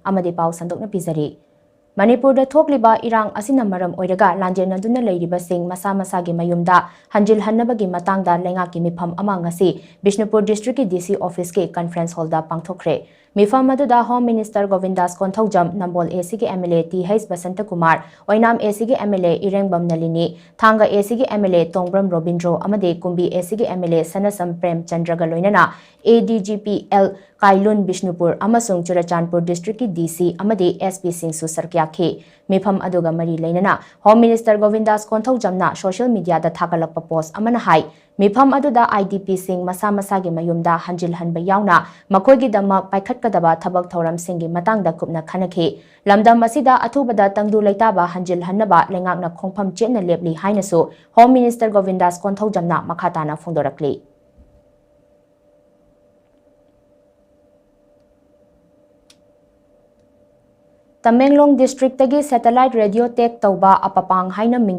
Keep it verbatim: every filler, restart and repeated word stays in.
ꯑꯃꯗꯤ ꯄꯥꯎ ꯁꯟꯗꯣꯛꯅ ꯄꯤꯖꯔꯤ꯫ ꯃꯅꯤꯄꯨꯔꯗ ꯊꯣꯛꯂꯤꯕ ꯏꯔꯥꯡ ꯑꯁꯤꯅ ꯃꯔꯝ ꯑꯣꯏꯔꯒ ꯂꯥꯟꯖꯦꯟꯅꯗꯨꯅ ꯂꯩꯔꯤꯕꯁꯤꯡ ꯃꯁꯥ ꯃꯁꯥꯒꯤ ꯃꯌꯨꯝꯗ ꯍꯟꯖꯤꯜꯍꯟꯅꯕꯒꯤ ꯃꯇꯥꯡꯗ ꯂꯩꯉꯥꯛꯀꯤ ꯃꯤꯐꯝ ꯑꯃ ꯉꯁꯤ ꯕꯤꯁꯅꯨꯄꯨꯔ ꯗꯤꯁꯇ꯭ꯔꯤꯛꯀꯤ ꯗꯤ ꯁꯤ ꯑꯣꯐꯤꯁꯀꯤ ꯀꯟꯐꯔꯦꯟꯁ ꯍꯣꯜꯗ ꯄꯥꯡꯊꯣꯛꯈ꯭ꯔꯦ꯫ ꯃꯤꯐꯝ ꯑꯗꯨꯗ home minister ꯒꯣꯕꯤꯟꯗꯥꯁ Konthoujam, Nambol A ꯁꯤꯒꯤ ꯑꯦꯝ ꯑꯦꯜ ꯑꯦ ꯇꯤ ꯍꯩꯆ ꯕꯁꯟꯇꯀꯨꯃꯥꯔ, ꯑꯣꯏꯅꯥꯝ ꯑꯦ ꯁꯤꯒꯤ M L A Irengbam Nalini, Thanga A ꯁꯤꯒꯤ M L A Tongbram Robindro ꯑꯃꯗꯤ ꯀꯨꯝꯕꯤ ꯑꯦ ꯁꯤꯒꯤ ꯑꯦꯝ ꯑꯦꯜ ꯑꯦ ꯁꯅꯁꯝ ꯄ꯭ꯔꯦꯝꯆꯟꯗ꯭ꯔꯒ ꯂꯣꯏꯅꯅ ꯑꯦ D G P L ꯀꯥꯏꯂꯨꯟ Bishnupur ꯑꯃꯁꯨꯡ ꯆꯨꯔꯆꯥꯟꯄꯨꯔ ꯗꯤꯁꯇ꯭ꯔꯤꯛꯀꯤ ꯗꯤ ꯁꯤ ꯑꯃꯗꯤ ꯑꯦꯁ ꯄꯤꯁꯤꯡꯁꯨ ꯁꯔꯨꯛ ꯌꯥꯈꯤ꯫ ꯃꯤꯐꯝ ꯑꯗꯨꯒ ꯃꯔꯤ ꯂꯩꯅꯅ ꯍꯣꯝ ꯃꯤꯅꯤꯁꯇꯔ ꯒꯣꯕꯤꯟꯗꯥꯁ ꯀꯣꯟꯊꯧꯖꯝꯅ ꯁꯣꯁꯤꯌꯦꯜ ꯃꯤꯗꯤꯌꯥꯗ ꯊꯥꯒꯠꯂꯛꯄ ꯄꯣꯁ ꯑꯃꯅ ꯍꯥꯏ, ꯃꯤꯐꯝ ꯑꯗꯨꯗ ꯑꯥꯏ ꯗꯤ ꯄꯤꯁꯤꯡ ꯃꯁꯥ ꯃꯁꯥꯒꯤ ꯃꯌꯨꯝꯗ ꯍꯟꯖꯤꯜꯍꯟꯕ ꯌꯥꯎꯅ ꯃꯈꯣꯏꯒꯤꯗꯃꯛ ꯄꯥꯏꯈꯠꯀꯗꯕ ꯊꯕꯛ ꯊꯧꯔꯝꯁꯤꯡꯒꯤ ꯃꯇꯥꯡꯗ ꯀꯨꯞꯅ ꯈꯟꯅꯈꯤ꯫ ꯂꯝꯗꯝ ꯑꯁꯤꯗ ꯑꯊꯨꯕꯗ ꯇꯪꯗꯨ ꯂꯩꯇꯥꯕ ꯍꯟꯖꯤꯜꯍꯟꯅꯕ ꯂꯩꯉꯥꯛꯅ ꯈꯣꯡꯐꯝ ꯆꯦꯠꯅ ꯂꯦꯞꯂꯤ ꯍꯥꯏꯅꯁꯨ ꯍꯣꯝ ꯃꯤꯅꯤꯁꯇꯔ ꯒꯣꯕꯤꯟꯗꯥꯁ ꯀꯣꯟꯊꯧꯖꯝꯅ ꯃꯈꯥ ꯇꯥꯅ ꯐꯣꯡꯗꯣꯔꯛꯂꯤ꯫ ꯇꯃꯦꯡꯂꯣꯡ ꯗꯤꯁꯇ꯭ꯔꯤꯛꯇꯒꯤ ꯁꯦꯇꯦꯂꯥꯏꯠ ꯔꯦꯗꯤꯑꯣ ꯇꯦꯛ ꯇꯧꯕ ꯑꯄꯄꯥꯡ ꯍꯥꯏꯅ ꯃꯤꯡ